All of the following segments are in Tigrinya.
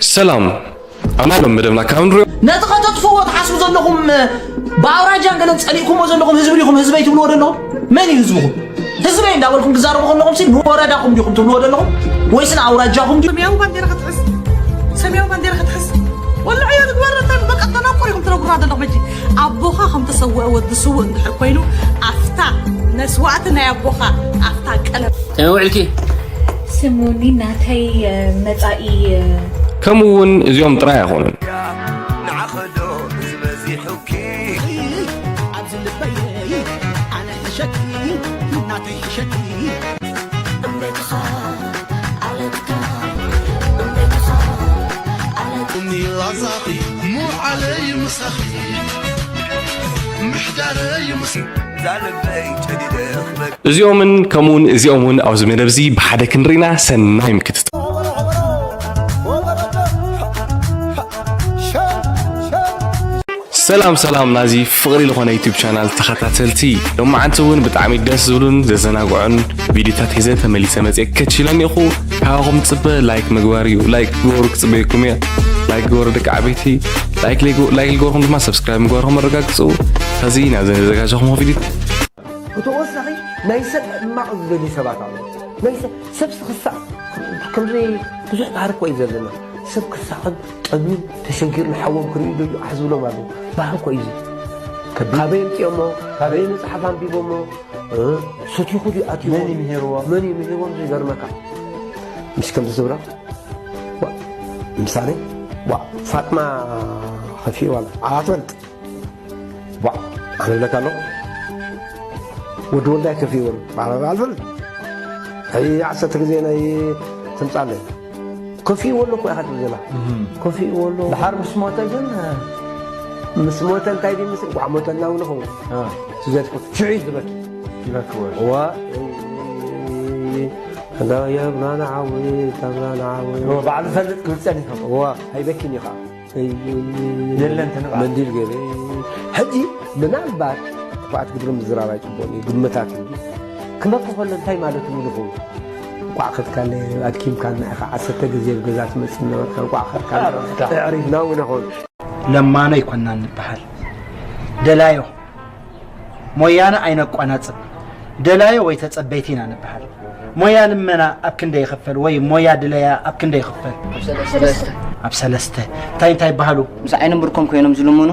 ሰላም ኣማሎም መደብና ካብ ንሪኦ ነቲ ከተጥፍዎ ትሓስቡ ዘለኹም ብኣውራጃን ገለን ጸሊእኩሞ ዘለኹም ህዝቢ ዲኹም ህዝበይ ትብልዎ ዘለኹም? መን እዩ ህዝብኹም? ህዝበይ እንዳበልኩም ትዛረቡ ከለኹም ሲ ንወረዳኹም ዲኹም ትብልዎ ዘለኹም ወይስ ንኣውራጃኹም ዲኹም? ሰማያዊ ባንዴራ ክትሕዝ ሰማያዊ ባንዴራ ክትሕዝ ወላ ዕዮ ትግበር እንተ በቃ ተናቆር ኢኹም ትነግሩና ዘለኹም ሕጂ ኣቦኻ ከም ተሰወአ ወዲ ስውእ እንድሕር ኮይኑ ኣፍታ መስዋእቲ ናይ ኣቦኻ ኣፍታ ቀለም ከመይ ውዕልኪ? ስሙኒ ናተይ መጻኢ ከምኡ እውን እዚኦም ጥራይ ኣይኮኑን። ንዓኸዶ ዝበዚሑኪ ኣብዚ ልበይ ኣነ ሕሸኪ ናተይ ሕሸኪ እምቤትኻ ኣለትካ እምቤትኻ ኣለትካ ላዛኺ ሙዓለይ ምሳኺ ምሕዳረይ ምስ ዛልበይ ጨዲደ ክበል እዚኦምን ከምኡውን እዚኦም እውን ኣብዚ መደብ እዚ ብሓደ ክንርኢና ሰናይ ምክትታል። ሰላም ሰላም ናዚ ፍቕሪ ዝኾነ ዩቱብ ቻናል ተኸታተልቲ፣ ሎማዓንቲ እውን ብጣዕሚ ደስ ዝብሉን ዘዘናግዑን ቪዲዮታት ሒዘ ተመሊሰ መፅየ ከችለኒ ኢኹ። ካባኹም ዝፅበ ላይክ ምግባር እዩ። ላይክ ግበሩ ክፅበየኩም እየ። ላይክ ግበሩ ደቂ ዓበይቲ። ላይክ ለይጎ- ላይክ ልገበርኩም ድማ ሰብስክራይብ ምግባርኩም ኣረጋግፁ። ሕዚ ናብዘን ዘዘጋጀኹም ቪዲዮ ብተወሳኺ ናይ ሰብ ሕማቕ ዝደልዩ ሰባት ኣለዉ። ናይ ሰብ ሰብሲ ክሳዕ ከምዚ ብዙሕ ባህሪ እኮ እዩ ዘለና። ሰብ ክሳቐን ጠምዩን ተሸጊሩ ንሓዎም ክርእዩ ይደልዩ ኣሕ ዝብሎም ኣለዉ። ባህሪ እኮ እዩ እዚ። ካበይ ኣምፅኦሞ? ካበይ መፅሓፍ ኣንቢቦሞ? እ? ሰቲኹ ድዩ ኣትዩ? መን እዩ ምሂርዎ? መን እዩ ምሂርዎም? ዝገርመካ ምስ ከምዚ ዝብላ ዋ፣ ምሳሌ ዋ ፋጥማ ከፊኡ ዋላ ኣትበልጥ ዋ ኣነ ብለካ ኣሎ ወዲ ወልዳይ ከፊኡ ወሉ ኣልፈልጥ ሕይ ዓሰርተ ግዜ ናይ ትምፃለይ ከፊኡ ወሎ እኮ ኢኻ ትብል ዘላ ከፊኡ ወሎ ድሓር ምስ ሞተ ግን ምስ ሞተ እንታይ ድዩ ምስ እንኳዕ ሞተልና እውን ይኸውን ትዘትኩ ሽዑ እዩ ዝበኪ ይበክወ ዋ እንዳየብና ንዓዊ እንዳብና ንዓዊ ባዕሉ ፈልጥ ክብል ጸኒሑ ዋ ኣይበኪን ኢኻ የለን ትንብዓ መንዲል ገይረ ሕጂ ምናልባት ክፍኣት ግብሪ ምዝራብ ኣይፅቡቕን እዩ ግምታት እዩ ክመኪ ከሎ እንታይ ማለት እዩ ዝኸውን እንኳዕ ከትካለ ኣድኪምካ ንዕኻ ዓሰርተ ግዜ ኣብ ገዛ ትመፅእ ነበርካ እንኳዕ ከትካለ ኣዕሪፍና እውን ይኸውን ለማኖ ኣይኮናን ንበሃል ደላዮ ሞያና ኣይነቋናጽብ ደላዮ ወይ ተጸበይቲ ኢና ንበሃል ሞያ ልመና ኣብ ክንደይ ይኽፈል ወይ ሞያ ድለያ ኣብ ክንደይ ይኽፈል ኣብ ሰለስተ እንታይ እንታይ ይበሃሉ ምስ ዓይኖም ብርኮም ኮይኖም ዝልምኑ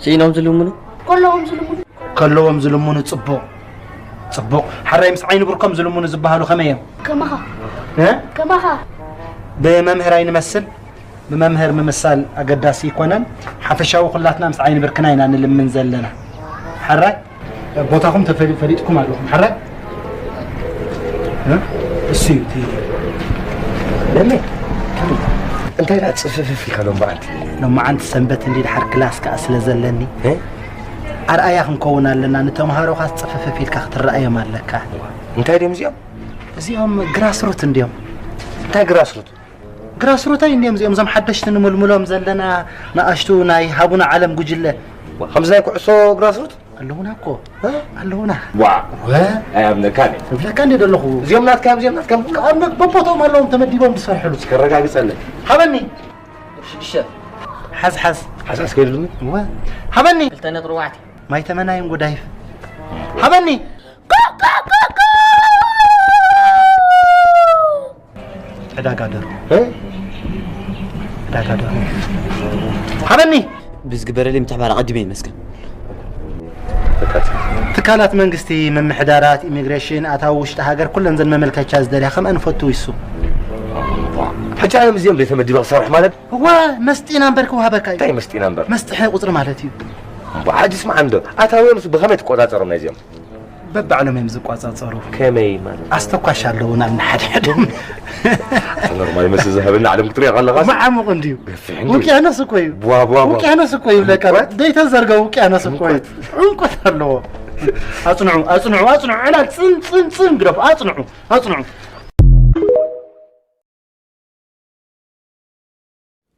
ስኢኖም ዝልምኑ ከለዎም ዝልምኑ ከለዎም ዝልምኑ ጽቡቕ ጽቡቕ ሓራይ ምስ ዓይኒ ብርኮም ዝልምኑ ዝበሃሉ ከመይ እዮም ከማኻ እ? ከማኻ ብመምህር ኣይንመስል ብመምህር ምምሳል ኣገዳሲ ኣይኮነን። ሓፈሻዊ ኩላትና ምስ ዓይኒ ብርክና ኢና ንልምን ዘለና። ሓራይ ቦታኹም ተፈሊ- ፈሊጥኩም ኣለኹም። ሓራይ እ? እሱ እዩ እቲ ለሚ እንታይ ዳ ጽፍፍፍ ኢኻ ሎም በዓልቲ ሎማዓንቲ ሰንበት እንዲ ድሓር ክላስ ከኣ ስለ ዘለኒ እ? ኣርኣያ ክንከውን ኣለና። ንተምሃሮኻ ጽፍፍፍ ኢልካ ክትረኣዮም ኣለካ። እንታይ ድዮም እዚኦም? እዚኦም ግራስሩት እንድዮም። እንታይ ግራስሩት? ግራስሩት ኣይ እንድዮም እዚኦም እዞም ሓደሽቲ ንምልምሎም ዘለና ንኣሽቱ ናይ ሃቡና ዓለም ጉጅለ። ከምዚ ናይ ኩዕሶ ግራስሩት? ኣለውና እኮ ኣለውና። ዋ ኣይኣምነካን እየ። እብለካ እንደ ዘለኹ። እዚኦም ናትካ እዮም እዚኦም ናትካ እዮም። ኣብ በቦትኦም ኣለዎም ተመዲቦም ዝሰርሕሉ። ከረጋግፀለይ። ሃበኒ። ሽዱሽተ። ሓዝ ሓዝ። ሓዝ ሓዝ ከይድልኒ። እወ። ሃበኒ። ክልተ ነጥቢ ኣርባዕተ። ማይ ተመናይን ጎዳይፍ። ሃበኒ። ዕዳጋ ደርሆ ዕዳጋ ደርሆ ሃበኒ ብዝግበረለይ ምትሕባር ኣቐዲመ ይመስገን ትካላት መንግስቲ ምምሕዳራት ኢሚግሬሽን ኣታዊ ውሽጢ ሃገር ኩለን ዘን መመልከቻ ዝደልያ ከምኣ ንፈቱ ይሱ ሕጂ ኣነ ምስዚኦም ዘይተመዲበ ክሰርሕ ማለት እዋ መስጢና እምበር ክወሃበካ እዩ እንታይ መስጢና እምበር መስጥሐ ቁፅሪ ማለት እዩ እምባ ሕጂ ስማዕ እንዶ ኣታውዮምስ ብኸመይ ትቆፃፀሮም ናይዚኦም በባዕሎም እዮም ዝቋፃፀሩ ከመይ ማለት ኣስተኳሽ ኣለዉ ናብ ንሓድሕዶም ኖርማል መስ ዝህብና ዓለም ክትሪኦ ከለኻ መዓሙቕ እንድዩ ውቅያኖስ እኮ እዩ ውቅያኖስ እኮ ይብለካ ደይተዘርገ ውቅያኖስ እኮ እዩ ዕንቆት ኣለዎ ኣፅንዑ ኣፅንዑ ኣፅንዑ ዕላል ፅን ፅን ፅን ግደፉ ኣፅንዑ ኣፅንዑ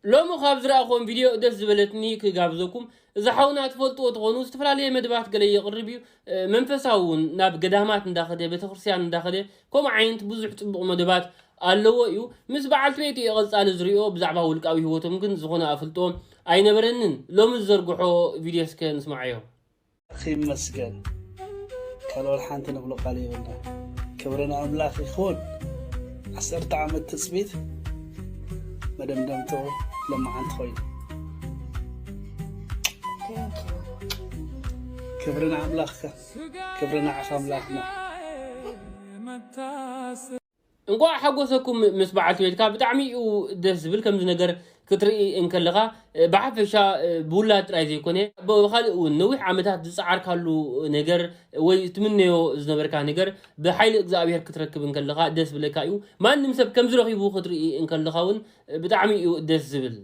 ሎሚ ካብ ዝረኣኹዎም ቪድዮ ደስ ዝበለትኒ ክጋብዘኩም። እዚ ሓውና ትፈልጥዎ ትኾኑ ዝተፈላለየ መደባት ገለ የቕርብ እዩ። መንፈሳዊ እውን ናብ ገዳማት እንዳኸደ ቤተክርስትያን እንዳኸደ ከምኡ ዓይነት ብዙሕ ፅቡቕ መደባት ኣለዎ እዩ። ምስ በዓልቲ ቤት እየ ቀጻሊ ዝሪኦ፣ ብዛዕባ ውልቃዊ ህይወቶም ግን ዝኾነ ኣፍልጦ ኣይነበረንን። ሎሚ ዝዘርግሖ ቪድዮ እስከ ንስማዓዮ። ይመስገን። ካልኦት ሓንቲ ንብሎ ቃል የብልና። ክብሪ ንኣምላኽ ይኹን። ዓሰርተ ዓመት ትጽቢት መደምደምቶ ለማዓንቲ ኮይኑ። ክብሪ ንኣምላኽካ፣ ክብሪ ንዓኻ ኣምላኽና። እንቋዕ ሓጎሰኩም ምስ በዓልቲ ቤትካ። ብጣዕሚ እዩ ደስ ዝብል ከምዚ ነገር ክትርኢ እንከለኻ፣ እ፣ ብሓፈሻ፣ እ፣ ብውላድ ጥራይ ዘይኮነ፣ ብኻልእ እውን ነዊሕ ዓመታት ዝጸዓርካሉ ነገር ወይ ትምነዮ ዝነበርካ ነገር ብሓይሊ እግዚኣብሔር ክትረክብ እንከለኻ ደስ ዝብለካ እዩ። ማንም ሰብ ከምዚ ረኺቡ ክትርኢ እንከለኻ እውን፣ እ፣ ብጣዕሚ እዩ ደስ ዝብል።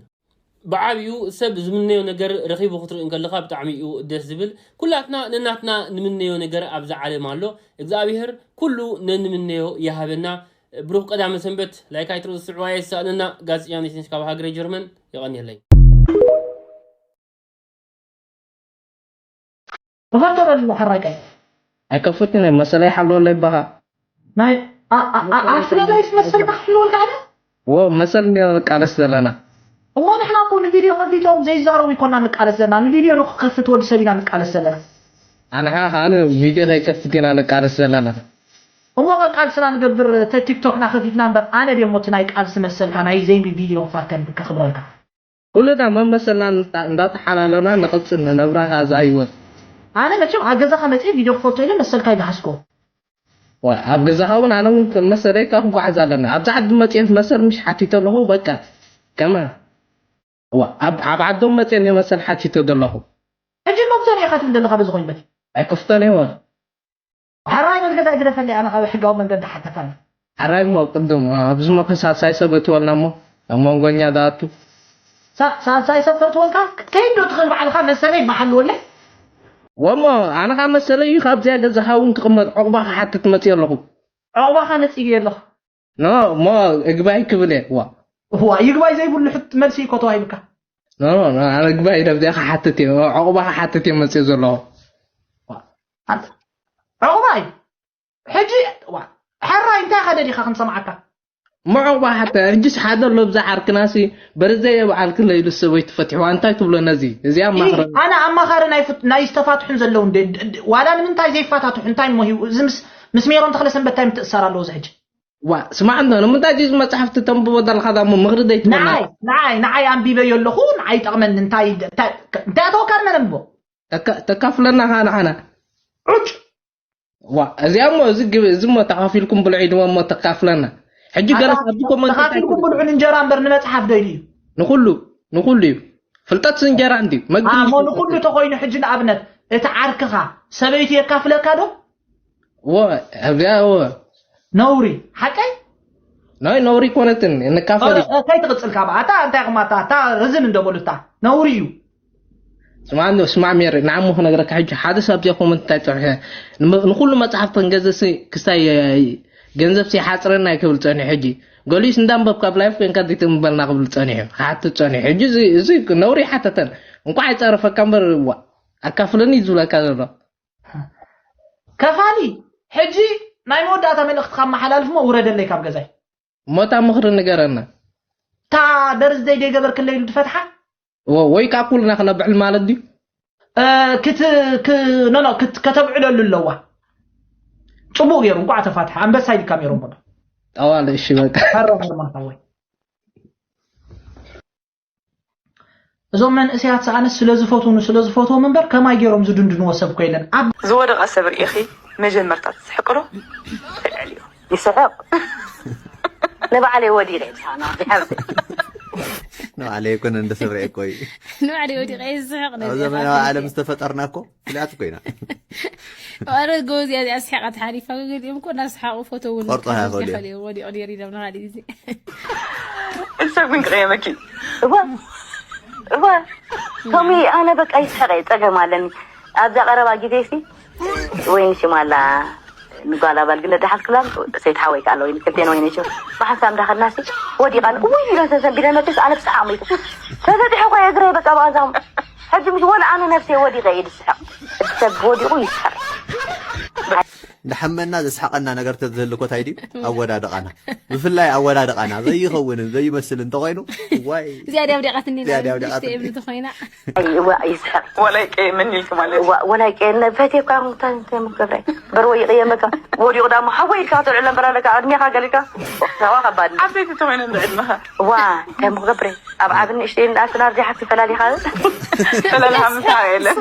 ብዓብዩ ሰብ ዝምነዮ ነገር ረኺቡ ክትርኢ እንከለኻ ብጣዕሚ እዩ ደስ ዝብል። ኩላትና ነናትና ንምነዮ ነገር ኣብዛ ዓለም ኣሎ። እግዚኣብሔር ኩሉ ነንምነዮ ይሃበና። ብሩኽ ቀዳመ ሰንበት። ላይክ ኣይትረስዑ፣ ኣየሳእነና። ጋዜጠኛ ኔሽንስ ካብ ሃገረ ጀርመን። የቐንየለይ። ተፈጠረሉ ሓራቀ። ኣይከፍትን እየ፣ መሰለይ ሓልወለይ በኻ። ናይ ኣስለላይ ትመስል ካሕልወልካ ኣለ። ወ መሰል እንዲና ንቃለስ ዘለና። እሞ ንሕና እኮ ንቪድዮ ከፊቶም ዘይዛረቡ ይኮና ንቃለስ ዘለና። ንቪድዮ ንክከፍት ወዲ ሰብ ኢና ንቃለስ ዘለና። ኣንሓ ኣነ ቪድዮ ዘይከፍት ኢና ንቃለስ ዘለና። እሞ ቃልስና ንገብር፣ ተ ቲክቶክና ከፊትና እምበር። ኣነ ድየ እሞ እቲ ናይ ቃልሲ መሰልካ ናይ ዘይሚ ቪድዮ ክፋተን ከኽብረልካ። ኩልና መመሰልና እንዳ- እንዳተሓላለና ንቕፅል ንነብራ ከኣ እዛ ህይወት። ኣነ መቸም ኣብ ገዛኻ መፅየ ቪድዮ ክፈቶ ኢለ መሰልካ ይገሃስኮ። ዋ፣ ኣብ ገዛኻ እውን ኣነ እውን ከም መሰለይ ካብ ክጓዓዝ ኣለና። ኣብዛ ዓዲ መፅየ መሰል ምሽ ሓቲተ ኣለኹ በቃ። ከመ ዋ፣ ኣብ ኣብ ዓዶም መፅየ እየ መሰል ሓቲተ ዘለኹ። ሕጂ እሞ ብሰሪዕኻ ትብል ዘለኻ በዚ ኮይኑ በቲ ኣይከፍቶን እየ። ሕራይ መዝገብ ኣይግደፈለይ ኣነ ካብ ሕጋዊ መንገዲ ሓተካ። ሕራይ እሞ ቅድም ኣብዚ መኸ ሳልሳይ ሰብ እትወልና እሞ ኣብ መንጎኛ ዝኣቱ። ሳ- ሳልሳይ ሰብ ተእትወልካ ክትከይድ ዶ ትኽእል ባዕልኻ መሰለይ ይበሓልወለይ። ወሞ ኣነ ካብ መሰለይ እዩ ካብዚያ ገዛኻ እውን ክቕመጥ ዕቑባ ክሓትት መፅእ ኣለኹ። ዕቑባኻ ነፂገ ኣለኹ። ኖ እሞ እግባይ ክብል እየ ዋ እዋ ይግባይ ዘይብሉ ሕት መልሲ እኮ ተዋሂብካ ኖ ኖ ኖ ኣነ እግባይ ኢለ ኣብዚኣ ክሓትት እየ ዕቑባ ክሓትት እየ መፅእ ዘለኹ ዕቑባይ ሕጂ ዋ ሕራይ እንታይ ኢኻ ደሊኻ ክንሰምዓካ እሞ ዕቑባ ሓተ ሕጅስ ሓደ ኣሎ ብዛ ዓርክናሲ በርዘየ በዓል ክለ ኢሉ ሰበይቱ ፈትሕዋ እንታይ ትብሎ ነዚ እዚኣ ማኽረ ኣነ ኣማኻሪ ናይ ዝተፋትሑን ዘለውን ዋላ ንምንታይ ዘይፋታትሑ እንታይ ሞ ሂቡ እዚ ምስ ሜሮን ተኽለ ሰንበት እንታይ ምትእሳር ኣለዎ እዚ ሕጂ ዋ ስማዕ እንዶ ንምንታይ ድዩ መፅሓፍቲ ተንብቦ ዘለካ ዳ እሞ ምኽሪ ዘይትበና ንዓይ ንዓይ ንዓይ ኣንቢበዮ ኣለኹ ንዓይ ይጠቕመኒ እንታይ እንታይ እንታይ ኣተወካ ንመን ኣንብቦ ተካፍለና ካ ንዓና ዑጭ ዋ እዚኣ እሞ እዚ ግብ እዚ እሞ ተኻፊልኩም ብልዑ ኢልዎ እሞ ተካፍለና ሕጂ ገለስ ኣብዚ ኮመንት እንታይ ተኻፊልኩም ትብል? ብልዑ ንእንጀራ እምበር ንመፅሓፍ ዶ ኢሉ እዩ ንኹሉ ንኹሉ እዩ ፍልጠት እንጀራ እንድዩ መግቢ ኣሞ ንኹሉ ተኾይኑ ሕጂ ንኣብነት እቲ ዓርክኻ ሰበይቱ የካፍለካ ዶ ወ ኣብዚኣ ወ ነውሪ ሓቀይ ናይ ነውሪ ኮነትን ንካፈል እዩ። እንታይ ትቕጽል ካብ ኣታ እንታይ ኹም ኣታ ኣታ ርዝን እንዶ በሉ እታ ነውሪ እዩ። ስማዕ እንዶ ስማዕ ሜሪ ንዓሞ ክነግረካ ሕጂ ሓደ ሰብ ኣብዚኣ ኮመንት እንታይ ጽሒፈ ንመ- ንኹሉ መጽሓፍ ተንገዘሲ ክስታይ ገንዘብ ሲሓጽረና ይክብል ጸኒሑ ሕጂ ገሊኡስ እንዳንበብ ካብ ላይፍ ኮንካ ዘይትንበልና ክብል ጸኒሑ ክሓትት ጸኒሑ ሕጂ እዚ- እዚ ነውሪ ይሓተተን እንኳዕ ኣይጸረፈካ እምበር ዋ ኣካፍለኒ እዩ ዝብለካ ዘሎ ከፋሊ ሕጂ ናይ መወዳእታ መልእኽትኻ ኣመሓላልፍ እሞ ውረደለይ ካብ ገዛይ። እሞ እታ ምኽሪ ንገረና። እታ በርዝደይ ዘይገበርክለይ ኢሉ ዝፈትሓ? እወ፣ ወይ ከኣ ኩልና ክነብዕል ማለት ድዩ? እ፣ ክት ክ ኖ ኖ ክት ከተብዕለሉ ኣለዋ። ጽቡቕ ገይሩ እንቋዕ ተፋትሐ። ኣንበሳ ኢልካ ሜሮን በሎ። ጠዋለ እሺ በቃ። ሓራ ኖርማል ሓወይ። እዞም መንእሰያት ሰኣነ ስለ ዝፈትውኑ ስለ ዝፈትዎም እምበር ከማይ ገይሮም ዝድንድንዎ ሰብ እኮ የለን ኣብ ዝወደቐ ሰብ ርኢኺ መጀመርታ ትስሕቂ ዶ ትዕልዮ ይስሕቕ ንባዕለይ ወዲቐ ይብሳና ይሓብተይ ንባዕለይ ኣይኮነ እንደ ሰብ ርኤ እኮ እዩ ንባዕለይ ወዲቐ ይስሕቕ ኣብ ዘመናዊ ዓለም ዝተፈጠርና እኮ ፍሉያት እኮ ኢና። ኣረ ጎበዝ እያ እዚኣ ስሒቓ ተሓሊፋ ገገሊኦም እኮ እናሰሓቑ ፎቶ እውን ቆርጦ እያ ከልዮ። ከልዮ ወዲቑ ነይሩ ኢሎም ንኻሊእ ግዜ። እሰብ ግን ክቕየመኪ። እወ እወ ቶሚ ኣነ በቃ ይስሕቐ ጸገም ኣለኒ ኣብዛ ቀረባ ግዜ ሲ ወይኒ ሽማላ ንጓል ኣባል ግለ ደሓል ክላም ሰይት ሓወይ ከኣለ ወይኒ ክልቴን ወይኒ ሽም ብሓንሳብ እንዳኸድናሲ ወዲቓን እውይ ኢለን ተሰንቢለን መቸስ ኣነ ብሰሓቕ መይቱ ተዘጢሐ እኳ የግረ በቃ ብቐዛም ሕጂ ምሽ ወላ ኣነ ነፍሰይ ወዲቐ እየ ዝስሕቕ ሰብ ወዲቑ ይስሕቕ እንዳሓመና ዘስሓቐና ነገር ተዝህልኮ ታይ ድዩ? ኣወዳድቓና። ብፍላይ ኣወዳድቓና ዘይኸውንን ዘይመስል እንተኾይኑ፣ ዋይ። እዚኣ ድያ ኣውዲቓትኒ እዚኣ ድያ ኣውዲቓትኒ። ንእሽተይ እብሊ ተኾይና። እዋ ይስሐቅ። ወላይ ቀየመኒ ኢልክ ማለት እዩ። እዋ ወላይ ቀየመኒ ፈቴ እኳ እንታይ እንታይ ምገብረ። በርወ ይቀየመካ። ወዲቑ ዳሞ ሓወይ ኢልካ ተልዕሎ እምበር ኣለካ ቅድሜኻ ገሊካ። ሰዋ ከባድ። ዓበይቲ ተኾይነ እንደ ዕድመኻ። እዋ እንታይ ምገብረ። ኣብ ዓብን ንእሽተይን ኣስናር ጃሓፍ ይፈላሊኻ። ፈላሊኻ ምሳኻ የለን።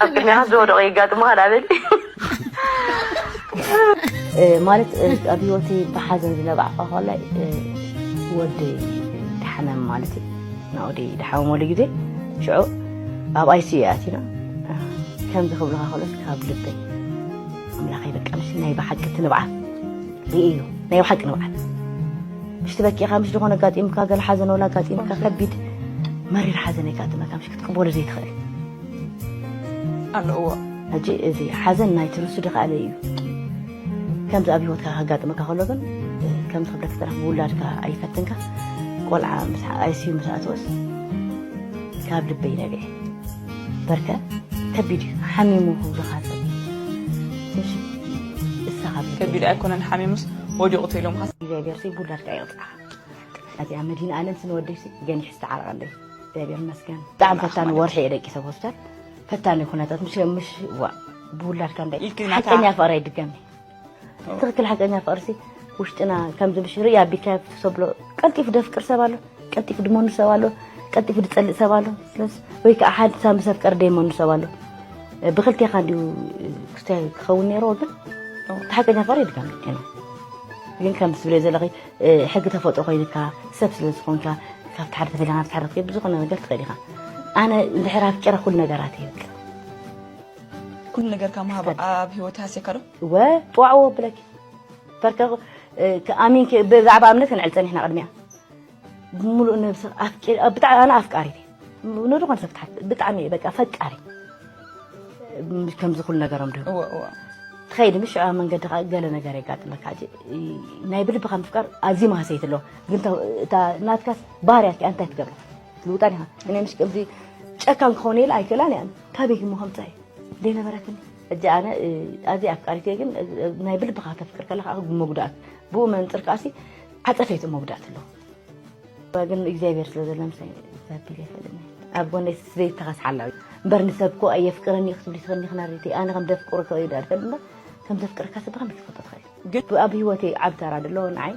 ኣብ ቅድሚኻ ዝወደቑ የጋጥሙኻ ዳብል። ማለት ኣብ ህይወተይ ብሓዘን ዝነባዕኳ ከላይ ወደይ ድሓመም ማለት እዩ። ናወደይ ድሓመመሉ ግዜ ሽዑ ኣብ ኣይሲዩ ኣቲና ከምዚ ክብልኻ ከሎስ ካብ ልበይ ኣምላኸይ በቃ ምስ ናይ ብሓቂ እቲ ንብዓት ርእዩ ናይ ብሓቂ ንብዓት ምሽ ትበኪኻ ምሽ ዝኾነ ኣጋጢምካ ገለ ሓዘን ወላ ኣጋጢምካ ከቢድ መሪር ሓዘን የጋጥመካ ምሽ ክትቅበሎ ዘይትኽእል ኣለዎ። ሕጂ እዚ ሓዘን ናይቲ ርሱ ድኻኣለ እዩ። ከምዚ ኣብ ህይወትካ ከጋጥመካ ከሎ ግን ከምዚ ክብለካ ጥራሕ ብውላድካ ኣይፈትንካ ቆልዓ ምስ ኣይሲዩ ምስ ኣትወስ ካብ ልበይ ነቢዐ በርከ ከቢድ እዩ ሓሚሙ ክብሉካ ሰብ ምሽ እሳ ካብ ልበይ ከቢድ ኣይኮነን ሓሚሙስ ወዲቑ ተኢሎምካ እግዚኣብሔር ሲ ብውላድካ ይቕፅዓኻ። ኣዚኣ መዲና ኣለም ስንወደይ ሲ ገኒሕ ዝተዓረቐለይ እግዚኣብሔር ይመስገን። ብጣዕሚ ፈታኒ ወርሒ እየ ደቂሰ ኣብ ሆስፒታል ፈታኒ ኩነታት ምሽ ምሽ ዋ ብውላድካ እንታይ ኢልኪ ናታ ሓቀኛ ፍቕሪ ኣይድገም ትኽክል ሓቀኛ ፍቕርሲ ውሽጥና ከምዚ ምሽ ርእያ ቢካ ተሰብሎ ቀልጢፉ ደፍቅር ሰብ ኣሎ ቀልጢፉ ድመኑ ሰብ ኣሎ ቀልጢፉ ድጸልእ ሰብ ኣሎ ስለስ ወይ ከዓ ሓንሳ ምስ ኣፍቀር ደይመኑ ሰብ ኣሎ ብክልቴኻ እንዲሁ ክስታይ ክኸውን ነይርዎ ግን እቲ ሓቀኛ ፍቕሪ ይድገም ጌና ግን ከም ትብለዮ ዘለኺ ሕጊ ተፈጥሮ ኮይንካ ሰብ ስለ ዝኾንካ ካብቲ ሓደ ተፈሊኻ ናብቲ ሓደ ክትከይድ ብዝኾነ ነገር ትኽእል ኢኻ ኣነ እንድሕር ኣፍቂረ ኩሉ ነገራት ይብል ኩሉ ነገር ካብ ምሃብ ኣብ ህይወት ሃስየካ ዶ? እወ ጥዋዕዎ ብለኪ በርከ ኣሚንኪ ብዛዕባ እምነት ክንዕል ፀኒሕና ቅድሚያ ብምሉእ ነብሲ ኣፍቂር ብጣዕሚ ኣነ ኣፍቃሪት እየ ንዝኾነ ሰብ ትሓት ብጣዕሚ እየ በቃ ፈቃሪ ከምዚ ኩሉ ነገሮም ድህቡ እወ እወ ትኸይድ ምሽ ኣብ መንገዲ ከዓ ገለ ነገር የጋጥመካ ሕጂ ናይ ብልብኻ ምፍቃር ኣዝዩ ማህሰይት ኣለዎ ግን እታ ናትካስ ባህርያት እንታይ ትገብራ ትልውጣን ኢኻ እነ ምሽ ከምዚ ጨካን ክኸውን ኢለ ኣይክእላን እያ ካበይ ግሞ ከምፃ እዩ ዘይነበረትኒ ሕጂ ኣነ ኣዝየ ኣፍቃሪት እየ ግን ናይ ብልብኻ ተፍቅር ከለኻ መጉዳእት ብኡ መንፅር ከዓሲ ዓፀፈይቱ መጉዳእት ኣለዎ ግን እግዚኣብሔር ስለ ዘሎ ምሳይ ዛቢል ይፈልኒ ኣብ ጎነይ ዘይተኸስሓላ እምበር ንሰብ ኮ ኣየፍቅረኒ ክትብሊ ትኽእልኒ ክናሪቲ ኣነ ከም ደፍቅሮ ከይዳ ትፈልጥ እምበር ከም ዘፍቅረካ ሰብ ከም ትፈልጦ ትኽእል ግን ኣብ ህይወተይ ዓብ ተራ ደሎ ንዓይ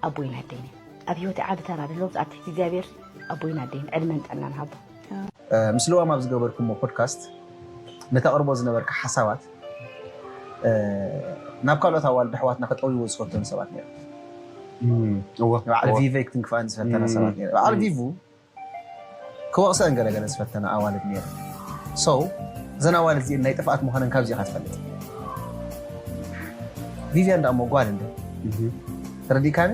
ኣቦይን ኣደይን ኣብ ህይወተይ ዓብ ተራ ደሎ ኣብ ትሕቲ እግዚኣብሔር ኣቦይን ኣደይን ዕድመን ጥዕናን ሃቦ ምስ ልዋም ኣብ ዝገበርኩሞ ፖድካስት ነተቕርቦ ዝነበርካ ሓሳባት ናብ ካልኦት ኣዋልድ ኣሕዋትና ከጠውይዎ ዝፈተኑ ሰባት ነይሩ እወ በዓል ቪቨይ ክትንክፋን ዝፈተና ሰባት ነይሩ በዓል ቪቭ ክወቕሰአን ገለገለ ዝፈተና ኣዋልድ ነይሩ ሰው እዘን ኣዋልድ እዚኤን ናይ ጥፍኣት ምዃነን ካብዚ ኢኻ ትፈልጥ ቪቪያን ደኣ እሞ ጓል እንደ ተረዲእካኒ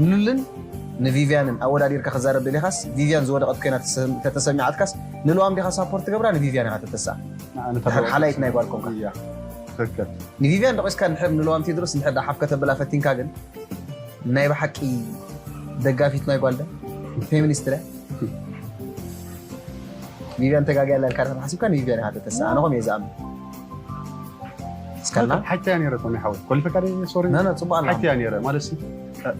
ንሉልን ንቪቪያንን ኣወዳዲርካ ክዛረብ ደሊኻስ ቪቪያን ዝወደቐት ኮይና ተተሰሚዓትካስ ንልዋም ዲኻ ሳፖርት ትገብራ ንቪቪያን ኢኻ ተተስኣ ሓላይት ናይ ጓል ኮንካ ንቪቪያን ደቂስካ ንድሕር ንልዋም ቴድሮስ እንድሕር ደኣ ሓፍ ከተብላ ፈቲንካ ግን ናይ ብሓቂ ደጋፊት ናይ ጓል ደ ፌሚኒስት ደ ቪቪያን ተጋጊያ ኣላ ኢልካ ድሕር ሓሲብካ ንቪቪያን ኢኻ ተተስኣ ኣነ ኾም እየ ዝኣምን እስከና ሓይታ እያ ነይረ ቶም ይሓወት ኮሊፈካ ደ ሶሪ ነ ነ ጽቡቅ ኣላ ሓይታ እያ ነይረ ማለት ሲ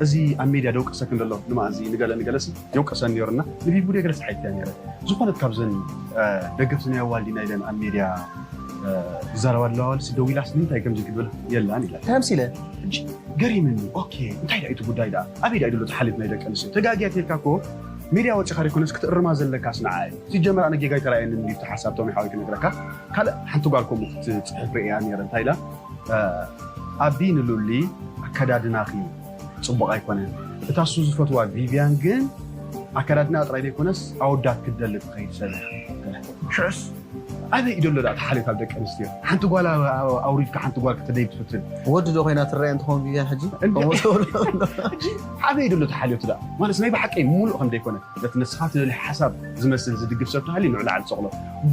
እዚ ኣብ ሜድያ ደውቅሰክ እንደሎ ድማ እዚ ንገለ ንገለሲ የውቅሰን ነይሩና ንቪቡ ደ ገለስ ሓይታ እያ ነይረ ዝኾነት ካብዘን ደገፍቲ ናይ ኣዋልዲ ናይ ደን ኣብ ሜድያ ዝዛረባ ኣለዋ ወልሲ ደው ኢላስ ንምንታይ ከምዚ ክብል የላን ኢላ ተምሲለ ሕጂ ገሪምኒ ኦኬ እንታይ ዳ እቲ ጉዳይ ዳ ኣበይ ዳ ይድሎ ተሓልፍ ናይ ደቂ ኣንስትዮ ተጋጊያ ተልካ ኮ ሜድያ ወጪኻ ደይኮነስ ክትእርማ ዘለካስ ንዓ እዩ ሲጀመር ኣነ ጌጋ ይተራእየኒ እንዲ ተሓሳብ ቶም ይሓወይ ክነግረካ ካልእ ሓንቲ ጓል ከምኡ ክትፅሕፍ ርእያ ነይረ እንታይ ኢላ ኣቢ ንሉሊ ኣከዳድናኺ ፅቡቕ ኣይኮነን እታ እሱ ዝፈትዋ ቪቪያን ግን ኣከዳድና ጥራይ ዘይኮነስ ኣወዳት ክትደሊ ትኸይድ ሰብ ሽዑስ ኣበይ እዩ ደሎ ዳ ተሓልዮት ኣብ ደቂ ኣንስትዮ ሓንቲ ጓል ኣውሪድካ ሓንቲ ጓል ክትደይብ ትፍትን ወዲ ዶ ኮይና ትረአ እንትኸውን ቪቪያን ሕጂ ኣበይ እዩ ደሎ ተሓልዮት ዳ ማለት ናይ ብሓቀይ ሙሉእ ከም ዘይኮነ ነቲ ንስኻ ትደልዮ ሓሳብ ዝመስል ዝድግፍ ሰብ ተሃልዩ ንዑ ላዕሊ ሰቕሎ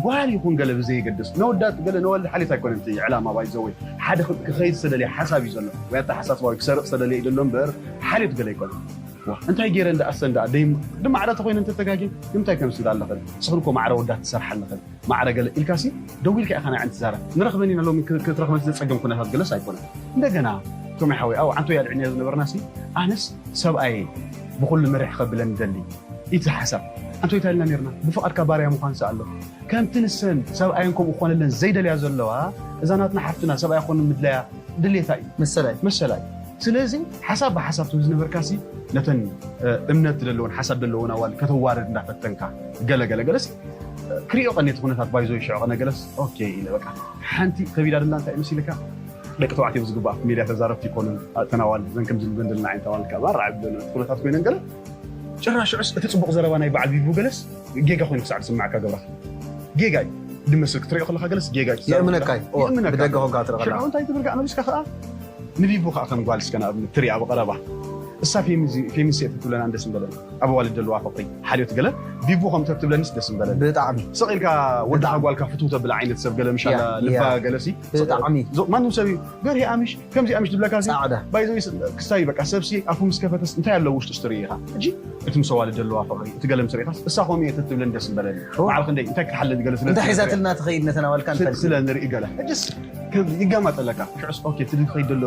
ጓል ይኹን ገለ ብዘየገድስ ነወዳት ገለ ነዋልድ ሓልዮት ኣይኮነን እቲ ዕላማ ባይዘወይ ሓደ ክኸይድ ዝተደልየ ሓሳብ እዩ ዘሎ ወይ ኣተሓሳስባ ወይ ክሰርቕ ዝተደልየ እዩ ዘሎ እምበር ሓልዮት ገለ ኣይኮነን እንታይ ገይረ እንዳ ኣሰ እንዳ ደይ ድማ ዓዳተ ኮይነ እንተተጋግየ ንምንታይ ከምስ እንዳ ኣለኽን ስኽን ኮ ማዕረ ወዳት ትሰርሓ ኣለኽን ማዕረ ገለ ኢልካሲ ደው ኢልካ ኢኻ ናይ ዕንቲ ዛረብ ንረኽበን ኢና ሎሚ ክ- ክትረኽበን ዘጸገም ኩነታት ገለስ ኣይኮነን። እንደገና ቶሚ ሓወይ ኣብ ዓንቶ ያልዕኛ ዝነበርናሲ ኣነስ ሰብኣየ ብኹሉ መሪሕ ከብለን ደሊ ኢቲ ሓሳብ ኣንቶ ይታልና ነርና ብፍቓድካ ባርያ ምዃን ሰኣሎ ከምቲ ንሰን ሰብኣየን ከምኡ ክኾነለን ዘይደልያ ዘለዋ እዛ ናትና ሓፍትና ሰብኣይ ክኾን ምድለያ ድሌታ እዩ። መሰላይ። መሰላይ። ስለዚ ሓሳብ ብሓሳብ ትብል ዝነበርካሲ ነተን እምነት ዘለውን ሓሳብ ዘለውን ኣዋል ከተዋርድ እንዳፈተንካ ገለ ገለ ገለስ ክሪኦ ቀኒ እቲ ኩነታት ባይዞ ይሽዖ ቀነ ገለስ ኦኬ ኢለ በቃ ሓንቲ ከቢዳ ደላ እንታይ መሲልካ ደቂ ተባዕትዮ ዝግባእ ሚድያ ተዛረብቲ ይኮኑ ተናዋል ዘን ከም ዝልበን ዘለና ዓይነት ኣዋል ካብ ኣራዓብ ኩነታት ኮይነን ገለ ጭራሽ ሽዑስ እቲ ጽቡቕ ዘረባ ናይ በዓል ቢቡ ገለስ ጌጋ ኮይኑ ክሳዕ ዝስምዓካ ገብራ ጌጋ እዩ ድመስል ክትሪኦ ከለካ ገለስ ጌጋ እዩ የእምነካ እዩ። እወ፣ የእምነካ። ብደገ ኮንካ ትርኢ ከለካ። ሽዑ እንታይ ትብል ከዓ መሊስካ ከዓ ንቢቡ ከዓ ከም ጓል እስከ ንኣብነት ትሪኣ ብቐረባ እሳ ፌሚንስ እየ ትብለና እንደስ ምበለን ኣብ ኣዋልድ ዘለዋ ፍቅሪ ሓልዮት ገለ ቢቡ ከም ተትብለንስ ደስ ምበለን ብጣዕሚ ስቕ ኢልካ ወድኻ ብጣዕሚ። ጓልካ ፍትው ተብላ ዓይነት ሰብ ገለ ምሻላ ያ፣ ልባ ያ። ገለሲ ብጣዕሚ። ማንም ሰብ እዩ ገርሂ ኣምሽ ከምዚ ኣምሽ ዝብለካ እዚ ጻዕዳ። ባይዘ ክስታይ በቃ ሰብሲ ኣፉ ምስ ከፈተስ እንታይ ኣለዎ ውሽጡ ስትሪ ኢኻ ሕጂ እቲ ምስ ኣዋልድ ዘለዋ ፍቕሪ እቲ ገለ ምስ ርኢኻስ እሳ ከምኡ እየ ተትብለኒ ደስ ምበለኒ ኦ። በዓል ክንደይ እንታይ ክትሓለኒ ገለ ስለ እንታይ ዝነግር- ሒዛትልና ትኸይድ ነተን ኣዋልካ ስለ- ንፈልጥ ስለ ንርኢ ገለ ሕጅስ ከም ይጋማጠለካ ሽዑስ ኦኬ እቲ ዝኸይድ ዘሎ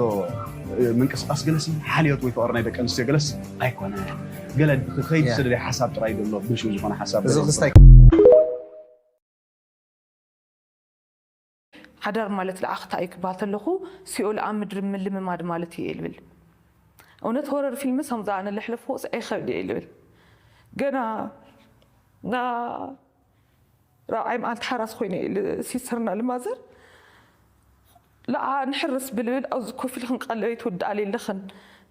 እ፣ ምንቅስቃስ ገለሲ ሓልዮት ወይ ፍቕሪ ናይ ደቂ ኣንስትዮ ገለስ ኣይኮነ ገለ ክኸይድ ያ። ዝደለየ ሓሳብ ጥራይ ዘሎ ብልሽው ዝኾነ ሓሳብ እዚ ገለ ክስታይ ሓዳር ማለት ለኣኽታ እዩ ክበሃል ተለኹ ሲኦል ኣብ ምድሪ ምልምማድ ማለት እዩ ልብል። እውነት ሆረር ፊልምስ ከምዚ ኣነ ለሕለፍኩስ ኣይኸብድ እየ ልብል። ገና ና ራብዓይ መዓልቲ ሓራስ ኮይነ እየ ል- ሲስተርና ልማዘር ለዓ ንሕርስ ብልብል ኣብዚ ኮፍ ኢልክን ቀለበይ ትወድኣለ ኣለኽን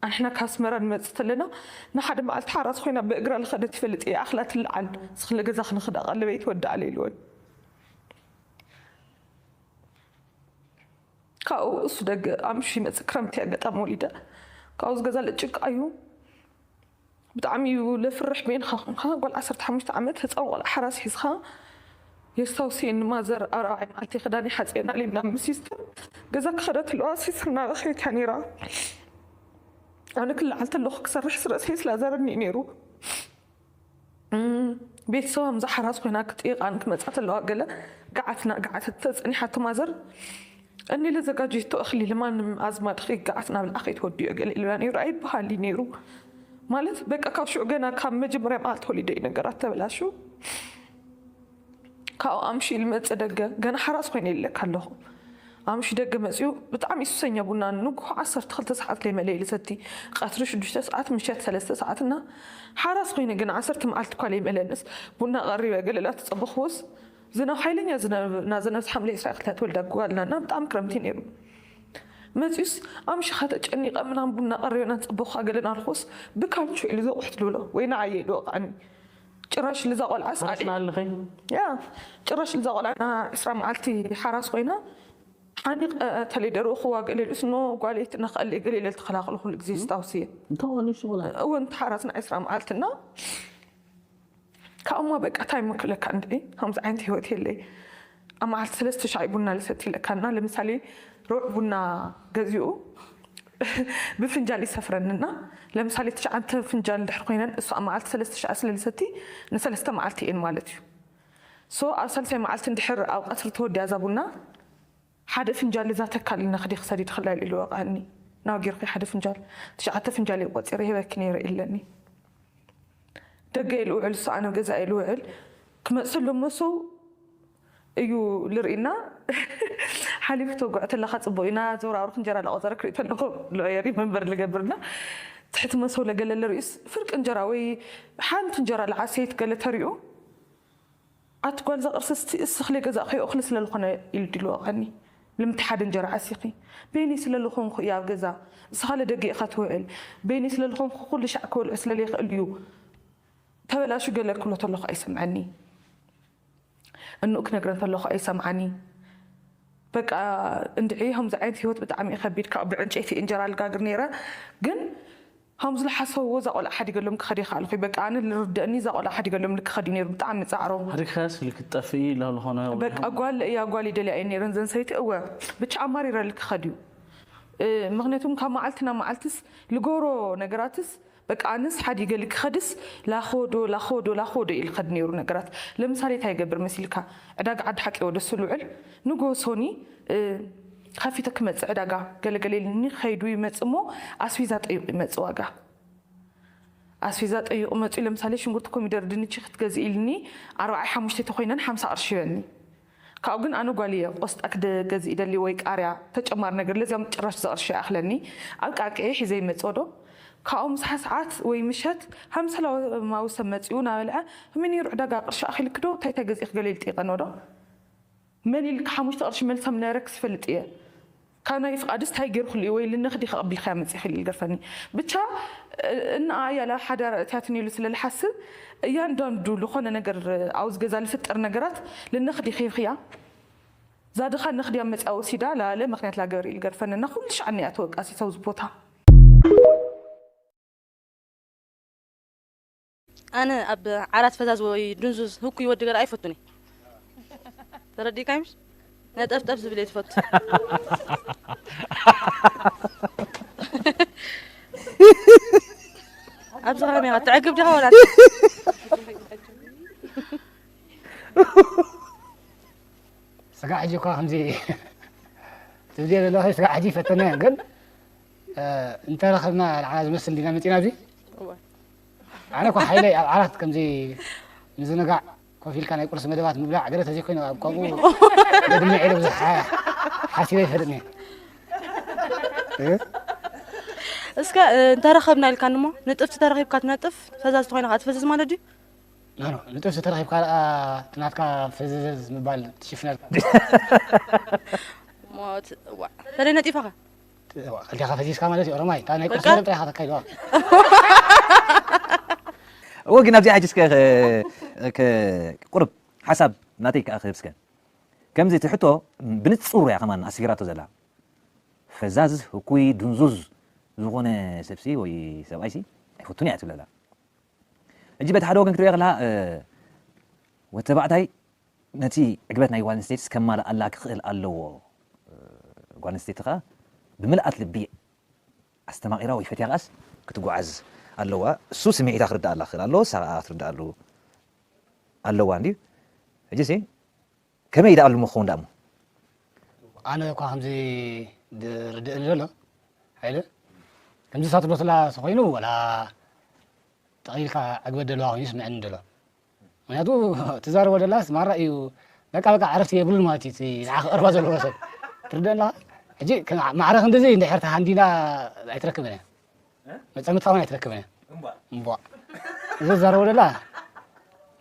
ኣንሕና ካብ ኣስመራ ንመጽእ ተለና ንሓደ መዓልቲ ሓራስ ኮይና ብእግራ ልኸደት ይፈልጥ እየ ኣኽላ ትልዓል ስኽለ ገዛ ክንኽዳ ቀለበይ ትወድኣለ ኢልወን ካብኡ እሱ ደገ ኣምሽ ይመፅእ ክረምቲ ኣጋጣሚ ወሊደ ካብኡ ዝገዛ ለጭቃ እዩ ብጣዕሚ እዩ ለፍርሕ በይንኻ ኮንካ ጓል ዓሰርተ ሓሙሽተ ዓመት ህፃን ቆልዓ ሓራስ ሒዝካ የስታውስየኒ ማዘር ኣብ ራብዓይ መዓልቲ ክዳን ይሓፅየና ሊብና ምስ ሲስተር ገዛ ክኸደት ኣለዋ ሲስተር እናበኸየት እያ ነይራ ኣነ ክለዓል ተለኹ ክሰርሕ ስርእሰይ ስላዘረኒ እዩ ነይሩ ቤተሰባ ምዛ ሓራስ ኮይና ክትጥይቃን ክመፃ ተለዋ ገለ ገዓትና ገዓተት ተፀኒሓቶ ማዘር እኒ ለዘጋጀቶ እኽሊ ልማንም ኣዝማድኺ ገዓትና ብልዓ ከይትወድዮ ገለ ኢልዋ ነይሩ ኣይበሃል እዩ ነይሩ ማለት በቃ ካብ ሽዑ ገና ካብ መጀመርያ መዓልቲ ወሊደ እዩ ነገራት ተበላሹ ካብኡ ኣምሽ ኢሉ መፀ ደገ ገና ሓራስ ኮይነ ይለካ ኣለኹ ኣምሽ ደገ መፅኡ ብጣዕሚ ሱሰኛ ቡና ንጉሆ ዓሰርተ ክልተ ሰዓት ለይመለይ ልሰቲ ቀትሪ ሽዱሽተ ሰዓት ምሸት ሰለስተ ሰዓት እና ሓራስ ኮይነ ግን ዓሰርተ መዓልቲ እኳ ለይመለንስ ቡና ቀሪበ ገለላ ተፀበኽዎስ ዝናብ ሓይለኛ ዝናብ ናዘነብስ ሓምለ ዕስራ ክልተ ተወልዳ ጓልና እና ብጣዕሚ ክረምቲ ነይሩ መፅኡስ ኣምሽኻ ተጨኒቐ ምናም ቡና ቀሪበና ንፀበኹ ኣገለና ኣልኩስ ብካልቹ ኢሉ ዘቑሕት ልብሎ ወይ ንዓየ ኢሉ ወቃዕኒ ጭራሽ ልዛ ቆልዓስ ኣደ- ሓራስና ኣለኸ ያ ጭራሽ ልዛ ቆልዓ ና ዕስራ መዓልቲ ሓራስ ኮይና ሓኒቕ ተለይ ደርኡ ክዋገእ ኢለ ልኡስ ኖ ጓለይት እናኸኣለ ገለ ኢለ ልተኸላኸሉ ኩሉ ግዜ ስታውስየ እንታይ ኾኑ ሽጉላ እወ እንተ ሓራስና ዕስራ መዓልትና ካብኡማ በቃ ታይ ምክለካ እንድዒ ከምዚ ዓይነት ህይወት የለይ ኣብ መዓልቲ ሰለስተ ሻዕ ቡና ልሰቲ ለካና ለምሳሌ ሩዕ ቡና ገዚኡ ብፍንጃል ይሰፍረንና ለምሳሌ ትሽዓተ ፍንጃል ድሕር ኮይነን እሱ ኣብ መዓልቲ ሰለስተ ሻዕ ስለ ልሰቲ ንሰለስተ መዓልቲ እየን ማለት እዩ ሶ ኣብ ሳልሳይ መዓልቲ እንድሕር ኣብ ቀትሪ ተወዲያ እዛ ቡና ሓደ ፍንጃል እዛ ተካል ኢልና ክዲ ክሰዲ ትኽላል ኢሉ ወቃኒ ናብ ጌርኩ ሓደ ፍንጃል ትሽዓተ ፍንጃል እየ ቆፂረ ይህበኪ ነይረ ኢለኒ ደገ ኢሉ ውዕል እሱ ኣነ ገዛ ኢሉ ውዕል ክመፅእ ሎ መሰው እዩ ልርኢና ሓሊፉ ተጉዕ ተለካ ፅቡቅ ኢና ዘውራውርክ እንጀራ ላቆፀረ ክርኢ ተለኩ ሎየሪ መንበር ልገብርና ትሕቲ መሰው ለገለ ልርእስ ፍርቂ እንጀራ ወይ ሓንቲ እንጀራ ለዓሰይት ገለ ተሪኡ ኣቲ ጓል ዘቕርሰስቲ እስኽለ ገዛእኸዮ እኽሊ ስለልኾነ ኢሉ ድልወቐኒ ልምቲ ሓደ እንጀራ ዓሲኺ በይነይ ስለልኾንኩ እያ ኣብ ገዛ ንስኻለ ደገ ኢኻ ትውዕል በይነይ ስለልኾንኩ ኩሉ ሻዕ ክበልዑ ስለለይኽእል እዩ ተበላሹ ገለ ክብሎ ተለኹ ኣይሰምዐኒ እንኡ ክነግረን ተለኹ ኣይሰምዓኒ በቃ እንድዒ ከምዚ ዓይነት ህይወት ብጣዕሚ እዩ ከቢድ ካብ ብዕንጨይቲ እንጀራ ልጋግር ነይረ ግን ሃምዚ ዝሓሰብዎ እዛ ቆልዓ ሓዲገሎም ክኸድ ይኽኣልኹ በቃ ኣነ ልርደእኒ እዛ ቆልዓ ሓዲገሎም ልክኸድ እዩ ነይሩ ብጣዕሚ ፃዕሮ ሓዲግካስ ልክትጠፍኢ ኢላ ዝኾነ በቃ ጓል እያ ጓል ይደልያ እየ ነይረን ዘን ሰይቲ እወ ብቻ ኣማሪረ ልክኸድ እዩ ምክንያቱም ካብ መዓልቲ ናብ መዓልትስ ልገብሮ ነገራትስ በቃ ኣነስ ሓዲገ ልክኸድስ ላኾዶ ላኾዶ ላኾዶ ኢሉ ኸድ ነይሩ ነገራት። ለምሳሌ እንታይ ይገብር መሲልካ? ዕዳጋ ዓዲ ሓቂ ወደ እሱ ልውዕል ንጎ ሶኒ ካፊተ ክመጽእ ዕዳጋ ገለገለ ኢልኒ ኸይዱ ይመጽእ እሞ ኣስቤዛ ጠይቑ ይመጽእ ዋጋ ኣስቤዛ ጠይቑ መጽኡ። ለምሳሌ ሽንጉርቲ ኮሚደር ድንቺ ክትገዝእ ኢልኒ ኣርባዓይ ሓሙሽተ ተኾይነን ሓምሳ ቅርሺ ይበኒ። ካብኡ ግን ኣነ ጓል እየ ቆስጣ ክገዝእ ይደሊ ወይ ቃርያ ተጨማሪ ነገር ለዚያም ጭራሽ ዝቕርሺ ይኣኽለኒ። ኣብ ቃቅኤ ሒዘ ይመጽኦ ዶ ካብኡ ምሳሕ ሰዓት ወይ ምሸት ሃምሰላማዊ ሰብ መጺኡ ናበልዐ ከመይ ነይሩ ዕዳጋ ቅርሺ ኣኺልክ ዶ እንታይ እንታይ ገዚእክ ገለ ኢሉ ጠይቀኖ ዶ መን ኢልክ ሓሙሽተ ቅርሺ መልሳ ምነበረክስ ይፈልጥ እየ። ካብ ናይ ፍቓድስ ታይ ገይሩ ክልእዎ ኢሉ ንኽዲ ከቐቢልካያ መፂእኺ ኢሉ ይገርፈኒ። ብቻ እና ያላ ሓዳር እትያትን ኢሉ ስለ ልሓስብ እያንዳንዱ ልኾነ ነገር ኣብዚ ገዛ ልፍጠር ነገራት ልነኽዲ ኺኽያ ዛድኻ ነኽድያ መፅያ ወሲዳ ላለ ምክንያት ላገበሪ ኢሉ ገርፈኒ እና ኩሉ ሻዕ እኒኣ ተወቃሲት ኣብዚ ቦታ። ኣነ ኣብ ዓራት ፈዛዝ ወይ ድንዙዝ ህኩይ ወዲ ገለ ኣይፈቱን እየ። ተረዲእካይ ምሽ? ነጠፍጠፍ ዝብል እየ ዝፈቱ። ኣብዚ ከመይ ኢኻ ትዕግብ ዲኻ ወላ? ስጋዕ ሕጂ እኳ ከምዚ ትብልዮ ዘለኺ ስጋዕ ሕጂ ይፈተና እየ ግን እንተረኸብና ንዓና ዝመስል እንዲና መፂና ኣብዚ ኣነ እኳ ሓይለይ ኣብ ዓራት ከምዚ ምዝንጋዕ ኮፍ ኢልካ ናይ ቁርሲ መደባት ምብላዕ ገለ ተዘይኮይኑ ኣብ ከምኡ መድምዕ ኢለ ብዙሕ ሓሲበ ይፈልጥኒ እስከ እንተረኸብና ኢልካኒ እሞ ንጥፍቲ ተረኺብካ ትነጥፍ ፈዛዝ ተኾይና ከዓ ትፈዝዝ ማለት ድዩ ኖ ኖ ንጥብሲ ተረኺብካ ደኣ እቲ ናትካ ፈዘዘዝ ምባል ትሽፍነልካ። ሞት ዋ ተለይ ነጢፋኻ ክልቴኻ ፈዚዝካ ማለት እዩ ኦሮማይ። እታ ናይ ቁርሲ መደብ ጥራይ ኢኻ ተካይድዋ። እወ ግን ኣብዚኣ ሕጂ እስከ ቁሩብ ሓሳብ ናተይ ከኣ ክህብ እስከ ከምዚ እቲ ሕቶ ብንጹር እያ ከማን ኣስፊራቶ ዘላ ፈዛዝ ህኩይ ድንዙዝ ዝኾነ ሰብሲ ወይ ሰብኣይሲ ኣይፈቱን እያ ትብለላ ሕጂ በቲ ሓደ ወገን ክትሪኦ ከለኻ ወተባዕታይ ነቲ ዕግበት ናይ ጓል ኣንስተይትስ ከማልኣላ ክኽእል ኣለዎ። ጓል ኣንስተይቲ ኸኣ ብምልኣት ልቢ ኣስተማቒራ ወይ ፈትያ ከኣስ ክትጓዓዝ ኣለዋ። እሱ ስምዒታ ክርድኣላ ክኽእል ኣለዎ፣ እሳ ኸኣ ክትርድኣሉ ኣለዋ እንድዩ። ሕጂሲ ከመይ ደኣ ልሞ ክኸውን ደኣ እሞ? ኣነ እኳ ከምዚ ዝርድእኒ ዘሎ ሓይለ ከምዚ እሳ ትብሎ ተላ ተኾይኑ ወላ ጠቒልካ ዕግበት ደለዋ ኮይኑ ይስምዐኒ ደሎ ምክንያቱ ትዛረቦ ደላስ ማራ እዩ በቃ በቃ ዕረፍቲ የብሉን ማለት እዩ እቲ ንዓ ክቐርባ ዘለዎ ሰብ ትርደና ሕጂ ማዕረ ክንድዚ እንድሕር ተሃንዲና ኣይትረክብን እያ መፀምትካ እውን ኣይትረክብን እያ እምቧ እዚ ትዛረቦ ደላ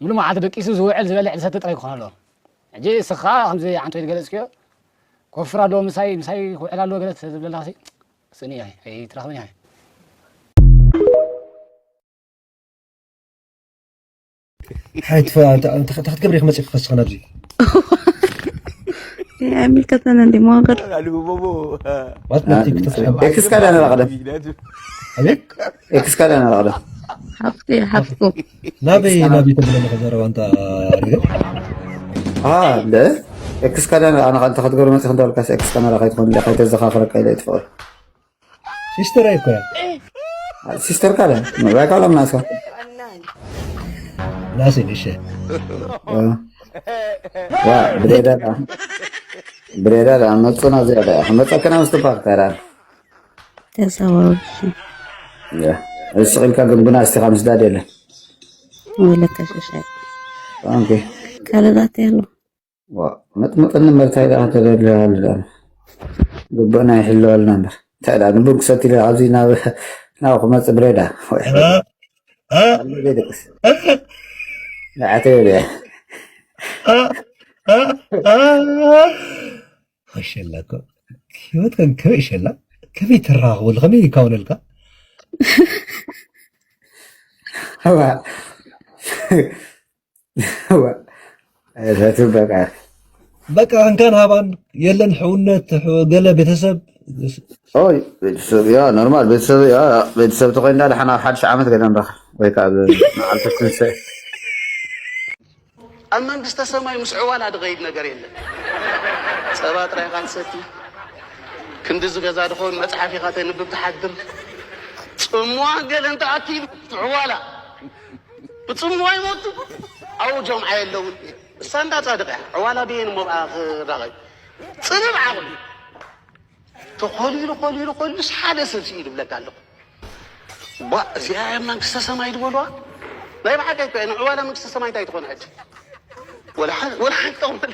ሙሉ መዓልቲ ደቂሱ ዝውዕል ዝበልዕ ዝሰቲ ጥራይ ክኾን ኣለዎ ሕጂ እስኻ ከምዚ ዓንቶ ዝገለፅክዮ ክወፍር ኣለዎ ምሳይ ምሳይ ክውዕል ኣለዎ ገለ ዝብለላ ስእኒ እያ ኣይትረኽብን እያ ሓይትፈ እንታይ ክትገብሪ ክመፅእ ክኸስኸ ናብዚ ኣይምልከተና እንዲ መዋቅር ኤክስካ ዳና ላቕደም ኣቤት ኤክስካ ዳና ላቕደም ሓፍቲ ሓፍትኩ ናበይ ናበይ ተብለና ከዘረባ እንታ ሪገ እንደ ኤክስካ ዳና ኣነ ካልተ ክትገብሪ መፅእ ክንዳልካስ ኤክስካ ናራ ከይትኾን ኢለ ከይተዘኻኽረካ ኢለ ይትፍቕር ሲስተር ኣይኮ እያ ሲስተር ካለ ምዕባይ ካሎም ናስካ ናሴ ንሸ ዋ ብሬዳ ብሬዳ መፁና ዝያዳ ክመፀክና ምስትባክ ተራ ተዛዋውሪ እስኺ ኢልካ ግን ጉና እስቲኻ ምስዳድ የለን ወለካ ሽሻይ ኦኬ ካልእ ዛተ የሎ መጥመጥኒ መርታይ ደኣ ተደልያ ኣላ ግቡእና ይሕልወልና እምበር እንታይ ደኣ ንቡን ክሰቲ ኢለ ኣብዚ ናብ ናብ ክመፅእ ብሬዳ ደቅስ ንዓተይ ወዲያ ሸላ እኮ ህይወት ከ ከመይ ሸላ ከመይ ተራኽበሉ ከመይ ይካውነልካ እዋ እዋ እዛ ትበቃ በቃ እንካን ሃባን የለን ሕውነት ገለ ቤተሰብ ኦይ ቤተሰብ ያ ኖርማል ቤተሰብ ያ ቤተሰብ ተኮይንና ደሓና ሓድሽ ዓመት ገለ ንረኻ ወይ ከዓ መዓልቲ ትንሳኤ ኣብ መንግስተ ሰማይ ምስ ዕዋላ ድኸይድ ነገር የለን። ጸባ ጥራይ ኢኻ ትሰቲ። ክንድዚ ገዛ ድኾን መጽሓፍ ኢኻ ተንብብ ትሓድር። ጽምዋ ገለ እንተኣኪሉ ዕዋላ ብጽምዋ ይሞቱ። ኣብኡ ጀምዓ የለውን። እሳ እንዳ ጻድቕ እያ። ዕዋላ ብየን እሞ ብኣ ክራኸብ ጽብብ ዓቕሉ ተኾሊሉ ኾሊሉ ኾሊሉስ ሓደ ሰብ ስኢሉ ይብለካ ኣለኹ። ባ እዚኣ እያ መንግስተ ሰማይ ዝበልዋ። ናይ ብሓቂ እኮ እያ። ንዕዋላ መንግስተ ሰማይ እንታይ ትኾን ሕጂ? ወላ ሓ- ወላ ሓንቲ ጠቕመል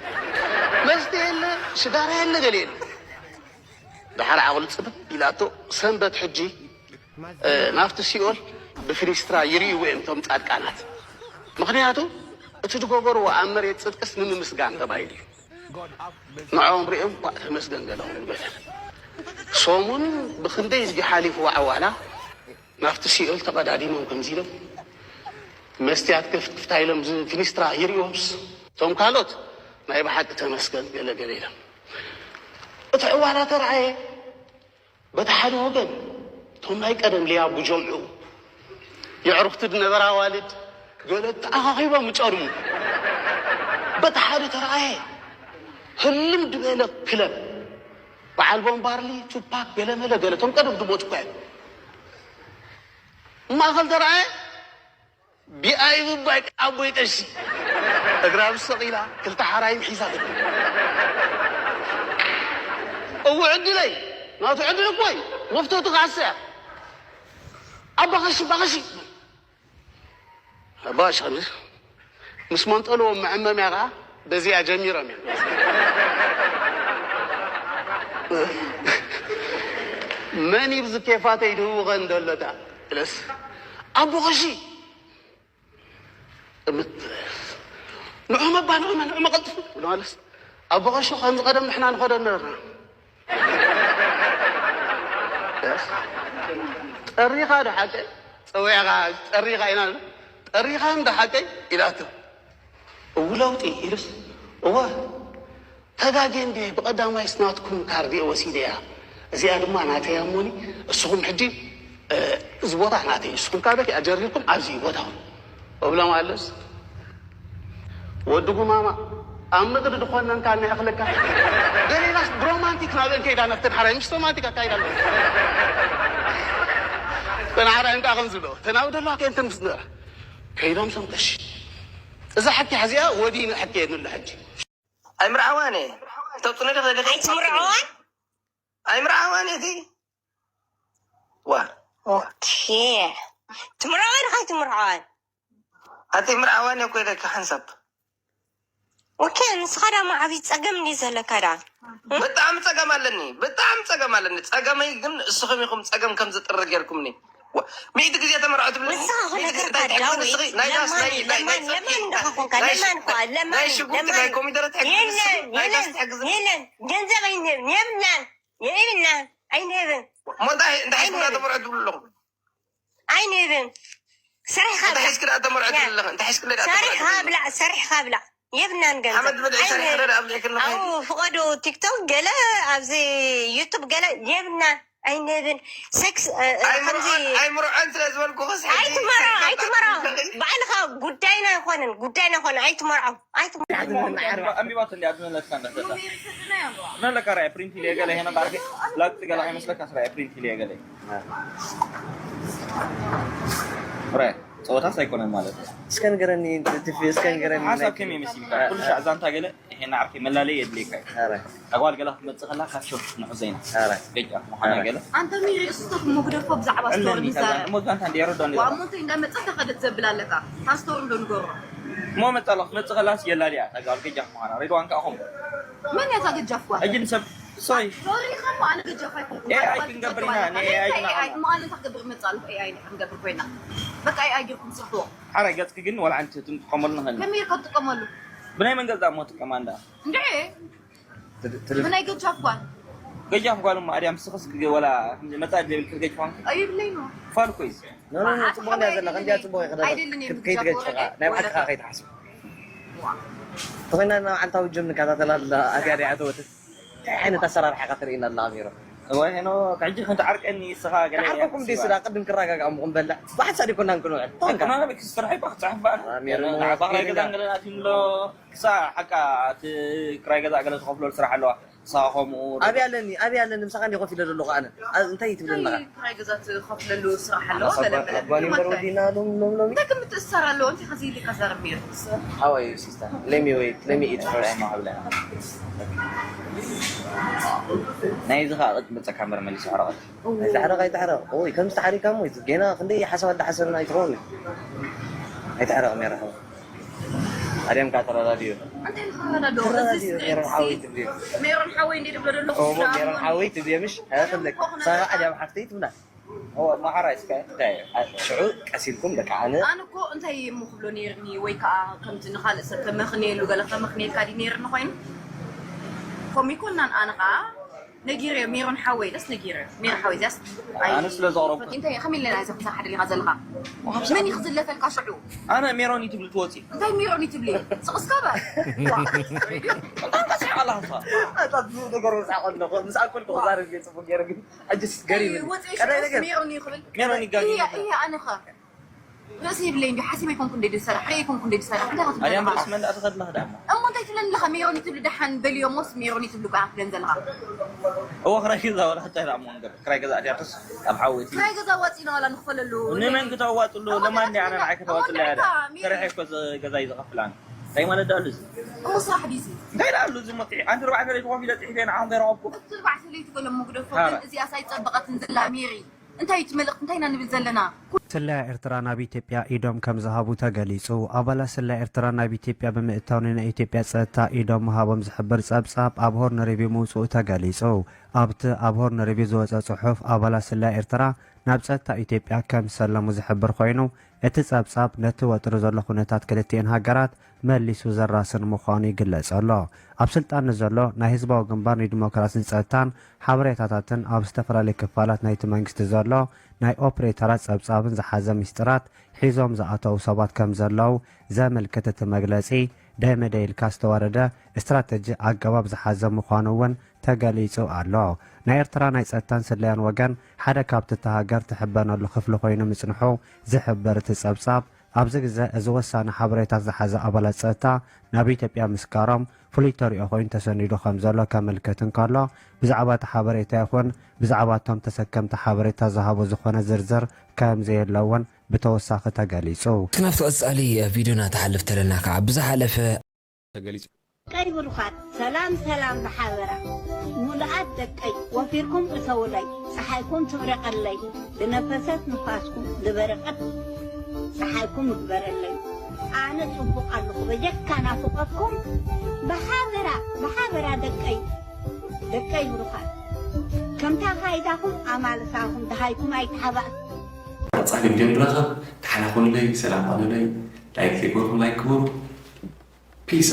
መስተ የለ፣ ሽጋራ የለ፣ ገለ የለ። ድሓር ዓቕሉ ጽብብ ኢላቶ ሰንበት ሕጂ ናብቲ ሲኦል ብፍሊስትራ ይርእይዎ እዮም እቶም ጻድቃናት። ምኽንያቱ እቲ ዝገበርዎ ኣብ መሬት ጽድቅስ ንምምስጋን ተባሂሉ እዩ። ንዕኦም ሪኦም ኳዕ ተመስገን ገለኹም በለ። ሰሙን ብኽንደይ ዝጊ ሓሊፉ ዋዕዋላ ናብቲ ሲኦል ተቐዳዲሞም ከምዚ ኢሎም መስትያት ክፍትፍታ ኢሎም ፍሊስትራ ይርእዮምስ እቶም ካልኦት ናይ ብሓቂ ተመስገን ገለ ገለ ኢሎም እቲ ዕዋላ ተረኣየ። በቲ ሓደ ወገን እቶም ናይ ቀደም ሊያቡ ጀምዑ የዕሩኽቲ ዝነበራ ኣዋልድ ገለ ተኣኻኺቦም ይጨርሙ። በቲ ሓደ ተረኣየ ህልም ዝበለ ክለብ በዓል ቦምባርሊ ቱፓክ ገለመለ ገለ እቶም ቀደም ዝሞቱ እኳ እዮም። ማእኸል ተረኣየ ቢኣይ ምባይ ኣቦይ ቀሺ እግራ ምስ ሰቒላ ክልተ ሓራይም ሒዛ ትብል። እው ዕድለይ ናቱ ዕድል እኮይ መፍቶ ትኻሰያ ኣባኸሺ ባኸሺ ኣባሽ ምስ መንጠልዎም መዐመምያ ከዓ በዚኣ ጀሚሮም እዮም። መን ይብዚ ኬፋተይ ድህውኸን ደሎታ ስለስ ኣቦኸሺ ንዑ መባ ንዑ ንዑ መቐልጥፉ ብለማለስ ኣቦኸሺ ከምዚ ቀደም ንሕና ንኸዶ ነበርና። ጠሪኻ ዶ ሓቀይ ፀዊዕኻ ጠሪኻ ኢና ጠሪኻ እንዶ ሓቀይ ኢላቶ። እው ለውጢ ኢሉስ እወ ተጋጌ እንዴ ብቐዳማይ ስናትኩም ካርድ እየ ወሲደያ እዚኣ ድማ ናተይ ኣሞኒ እስኹም ሕጂ እዚ ቦታ ናተይ እስኹም ካበክ ኣጀሪርኩም ኣብዚ ቦታኹም እብሎም ኣለስ ወዲ ጉማማ ኣብ ምድሪ ድኾነንካ እና ይኽለካ ገሌናስ ብሮማንቲክ ናብአን ከይዳ ነፍተን ሓራይ ምስ ሮማንቲክ ኣካይዳ ኣሎ ተን ሓራይ እንካ ከም ዝብሎ ተናብ ደለዋ ከንትን ምስ ነበራ ከይዶም ሰምተሽ እዛ ሓቂ ሓዚኣ ወዲኑ ሕቂ የድንሎ ሕጂ ኣይምርዓዋን እየ። ተውፅነ ዶ ከደገ ኣይትምርዓዋን? ኣይምርዓዋን እቲ ዋ ኦኬ ትምርዓዋን ኻይ ትምርዓዋን? ኣቲ ምርዓዋን እኮ ኢለካ ሓንሳብ። ኦኬ ንስኻ ዳማ ዓብይ ፀገም እንዲ ዘለካ ዳ ብጣዕሚ ፀገም ኣለኒ ብጣዕሚ ፀገም ኣለኒ ፀገመይ ግን እስኹም ኢኹም ፀገም ከም ዝጥርግ ጌርኩምኒ። ሚእቲ ግዜ ተመርዖ ትብለኒ። ንስኻ ክነግረካ ዳዊት ለማን ለማን ለማን እንዲኻ ኮንካ ለማን እኳ ለማን ለማን የለን የለን ገንዘብ ኣይንህብን የብልናን የብልናን ኣይንህብን ሞንታ እንታይ ሒዝኩ ተመርዖ ትብሉ ኣለኹም? ኣይንህብን ሰሪሕኻ እንታይ ሒዝክ ደኣ ተመርዖ ትብሉ ኣለኹ እንታይ ሒዝክ ደኣ ሰሪሕኻ ብላዕ ሰሪሕኻ ብላዕ የብናን ገንዘብ ሓመድ ብልዒ ሰሪሐ ዶ ኣብልዒክኒ ኣብኡ ፍቐዱ ቲክቶክ ገለ ኣብዚ ዩቱብ ገለ የብናን ኣይንህብን ሴክስ ከምዚ ኣይምርዖን ስለ ዝበልኩኽስ ኣይትመርዖ ኣይትመርዖ ባዕልኻ ጉዳይና ኣይኮነን ጉዳይና ኣይኮነ ኣይትመርዖ ኣይትመርዖ ኣንቢባቶ እንዲያ ዝመለስካ እንዳሰጣ መለካ ራይ ፕሪንት ኢለ ገለ ሄኖ ቃርፊ ላግጥ ገለ ከይመስለካ ስራይ ፕሪንት ኢለ ገለ ራይ ጸወታስ ኣይኮነን ማለት እዩ እስከ ንገረኒ ትፊ እስከ ንገረኒ ሓሳብ ከመይ መሲልካ ኩሉ ሻዕ ዛንታ ገለ ይሄን ዓርኪ መላለይ የድልየካ እዩ ኣረ ኣጓል ገላ ክትመጽእ ከላ ካብ ሾፍ ንሕዘይና ኣረ ገጫ ምዃና ኣረ ገለ ኣንተ ሚሪ እስቶት መግደፎ ብዛዕባ ስቶሪ ኣለኒ ንዛረብ ካዛ እሞ ዛንታ እንደ የረዶ እንደ ዋሞንተ እንዳመጸ ተኸደት ዘብል ኣለካ ታስቶሪ እንዶ ንገሮ እሞ መጻ ኣለኹ ክትመጽእ ከላስ የላልያ ታጋል ገጃ ምዃና ሬድዋን ከኣ ኹም መን እያ እታ ገጃፍ ጓል ሕጂ ንሰብ ሶይ ሶሪ ኸሞ ኣነ ገጃፍ ኣይኮንኩ ኤኣይ ክንገብር ኢና ንኤኣይ ክንዓማ መዓለ እንታይ ክገብር መጻ ኣለኹ ኤኣይ ክንገብር ኮይና በቃ ኤኣይ ጌርኩም ስርሕዎ ሓራይ ገጽኪ ግን ዋላ ሓንቲ ትንጥቀመሉ ንኽእል ከመይ ኢልካ ትጥቀመሉ ብናይ መን ገዛ እሞ ትጥቀማ እንዳ እንድዒ ብናይ ገጃፍ ጓል ገጃፍ ጓል እሞ ኣድያም ስኽስ ወላ መጻ ዘይብል ክትገጅ ኳንኪ ኣይብለይ ነው ፋል ኮይስ ጽቡቕ እንድያ ዘለኻ እንድያ ጽቡቕ ኣይደልን እየ ከይትገጅ ናይ ባዕልኻ ከይትሓስብ ተኾይና መዓልታዊ ጅም ንከታተላ ኣትያ ድያ ተወትት እንታይ ዓይነት ኣሰራርሓ ኢኻ ትርእየና ኣለኻ ኣሚሮ? እዋይ ሄኖ ሕጂ ክንትዓርቀኒ ንስኻ ገለ ክዓርቀኩም ድዩ ስላ ቅድም ክረጋግኣምኹም በልዕ ብሓንሳእ ዲኮናን ክንውዕል ተኾንካ ክስራሕ ይባ ክፅሕፍ በኣል ኣሚሮ ባዕላይ ገዛን ገለን ኣትዩምሎ ክሳዕ ሓቃ እቲ ክራይ ገዛ ገለ ዝኸፍሎ ስራሕ ኣለዋ ሳኸምኡ ኣብይ ኣለኒ ኣብይ ኣለኒ ምሳኻ እንዲ ኮፍ ኢለ ዘለኹ ኣነ። ኣ- እንታይ ትብል ኣለኻ? ክራይ ገዛ ትኸፍለሉ ስራሕ ኣሎ ኣባ- ኣባኒ እምበር ወዲና ሎም ሎም ሎም እንታይ ከም ትእሰር ኣለዎ እንታይ ከዚ ኢልካ ዛረብ ነይሩ How are you, sister? Let me wait. Let me eat first. ናይዚ ከዓ ቅድሚ መፀካ እምበር መሊሱ ሕረቐት ኣይትሕረቕ ኣይትሕረቕ። ኦይ ከምዚ ተሓሪካ ሞ ገና ክንደይ ሓሳብ እንዳሓሰብና ኣይትኸውን። ኣይትሕረቕ ሜራ ሓው። ኣድያም ከዓ ተረዳድዮ። እንታይ ንኸረዳድኦ ተረዳድዮ ሜሮን ሓወይ ትብልዮ። ሜሮን ሓወይ እንደ ድብሎ ደለኹ ኦሞ ሜሮን ሓወይ ትብልዮ ምሽ? ኣይፈልክ። ሳራ ኣድያም ሓፍተይ ትብላ። ማሓራ እስከ እንታይ እዩ? ሽዑ ቀሲልኩም ደቂ ኣነ ኣነ እኮ እንታይ እሞ ክብሎ ነይርኒ ወይ ከዓ ከምዚ ንካልእ ሰብ ከመኽንየሉ ገለ ከመኽንየልካ ድዩ ነይርኒ ኮይኑ ከምኡ ይኮናን ኣነ ከዓ ነጊረ ሜሮን ሓወይ ደስ ነጊረ ሜሮ ሓወይ ዚያስ ኣነ ስለ ዘቕረብኩ እንታይ ከመይ ኢለ ናይ ዘብዛ ሓደሪኻ ዘለኻ መን እዩ ክዝለፈልካ ሽዑ ኣነ ሜሮን እዩ ትብል ትወፂ እንታይ ሜሮን እዩ ትብሊ ስቕስካ በር እንታይ ተስሓ ኣላ ንሳ ኣታት ብዙ ነገር ወፃ ከለኹ ምስ ኣኩል ክዛረብ ገይሩ ፅቡቅ ገይሩ ግን ሕጅስ ገሪብ ወፅኢ ቀዳይ ነገር ሜሮን እዩ ክብል ሜሮን ይጋጊ እያ እያ ኣነኸ ርእሲ ይብለይ እንዲ ሓሲበ ይኮንኩ እንደ ዝሰርሕ ርእ ይኮንኩ እንደ ዝሰርሕ እንታይ ኣድያም ክትብለካ ብርእሲ መን ዳኣ ትኸድላ ክዳማ እሞ እንታይ ትብለኒ ኣለኻ ሜሮን እዩ ትብሊ ደሓን በልዮ ሞስ ሜሮን እዩ ትብሊ ቋ ክትብለን ዘለኻ እዎ ክራይ ገዛ ወላ እንታይ ዳኣ እሞ ነገር ክራይ ገዛ ኣድያም ተስ ኣብ ሓወይቲ ክራይ ገዛ ወፂና ዋላ ንኽፈለሉ ንመን ክተዋጥሉ ለማን ኣነ ንዓይ ከተዋጥላ ያዳ ኣዋጥልካ፣ ሜሮን። ከሪሐ እኮ እዚ ገዛ እዩ ዝኸፍል ኣነ እንታይ ማለት ዳኣ ኣሉ እዚ እሞ ስራሕ ድዩ እንታይ ዳኣ ኣሉ እዚ ሞጢ ኣንቲ ኣርባዕተ ለይቲ ኮፍ ኢለ ፅሒፈ ንዓኹም ከይረኸብኩ እቲ ኣርባዕተ ለይቲ ገለ መጉደፎ ታራ። ግን እዚኣ ሳይፀበቐት ንዘላ ሜሪ እንታይ እዩ እቲ መልእኽቲ እንታይ ኢና ንብል ዘለና ስለያ ኤርትራ ናብ ኢትዮጵያ ኢዶም ከም ዝሃቡ ተገሊጹ። ኣባላት ስለያ ኤርትራ ናብ ኢትዮጵያ ብምእታው ንናይ ኢትዮጵያ ጸጥታ ኢዶም ምሃቦም ዝሕብር ጸብጻብ ኣብ ሆርን ሪቪው ምውጽኡ ተገሊጹ። ኣብቲ ኣብ ሆርን ሪቪው ዝወጸ ጽሑፍ ኣባላት ስለያ ኤርትራ ናብ ጸጥታ ኢትዮጵያ ከም ዝሰለሙ ዝሕብር ኮይኑ እቲ ጸብጻብ ነቲ ወጥሪ ዘሎ ኩነታት ክልቲኤን ሃገራት መሊሱ ዘራስን ምዃኑ ይግለጽ ኣሎ። ኣብ ስልጣን ንዘሎ ናይ ህዝባዊ ግንባር ንዲሞክራስን ጸጥታን ሓበሬታታትን ኣብ ዝተፈላለዩ ክፋላት ናይቲ መንግስቲ ዘሎ ናይ ኦፕሬተራት ጸብጻብን ዝሓዘ ሚስጥራት ሒዞም ዝኣተዉ ሰባት ከም ዘለዉ ዘመልክት እቲ መግለጺ ደመደ ኢልካ ዝተዋረደ ስትራተጂ ኣገባብ ዝሓዘ ምዃኑ እውን ተገሊጹ ኣሎ። ናይ ኤርትራ ናይ ጸጥታን ስለያን ወገን ሓደ ካብቲ እታ ሃገር ትሕበነሉ ክፍሊ ኮይኑ ምጽንሑ ዝሕብር እቲ ጸብጻብ ኣብዚ ግዘ እዚ ወሳኒ ሓበሬታት ዝሓዘ ኣባላት ጸጥታ ናብ ኢትዮጵያ ምስጋሮም ፍሉይ ተሪኦ ኮይኑ ተሰኒዱ ከም ዘሎ ከመልክት እንከሎ ብዛዕባ እቲ ሓበሬታ ይኹን ብዛዕባ እቶም ተሰከምቲ ሓበሬታ ዝሃቡ ዝኾነ ዝርዝር ከም ዘየለ እውን ብተወሳኺ ተገሊጹ። እቲ ናብቲ ቀጻሊ ቪድዮና ትሓልፍ ተለና ከዓ ብዝሓለፈ ተገሊጹ። ደቀይ ብሩኻት ሰላም ሰላም ብሓበራ ሙሉኣት ደቀይ ወፊርኩም እተውለይ ፀሓይኩም ትብረቐለይ ዝነፈሰት ንፋስኩም ዝበረቐት ፀሓይኩም ይግበረለይ ኣነ ፅቡቕ ኣለኹ በጀካ ናፍቐኩም ብሓበራ ብሓበራ ደቀይ ደቀይ ብሩኻት ከምታ ካይዳኹም ኣማልሳኹም ደሃይኩም ኣይትሓባእ ቀጻሊ ቪድዮ ንራኸብ ተሓላኹልለይ ሰላም ኣሉለይ ላይክ ዘይገበርኩም ላይክ ግበሩ ፒስ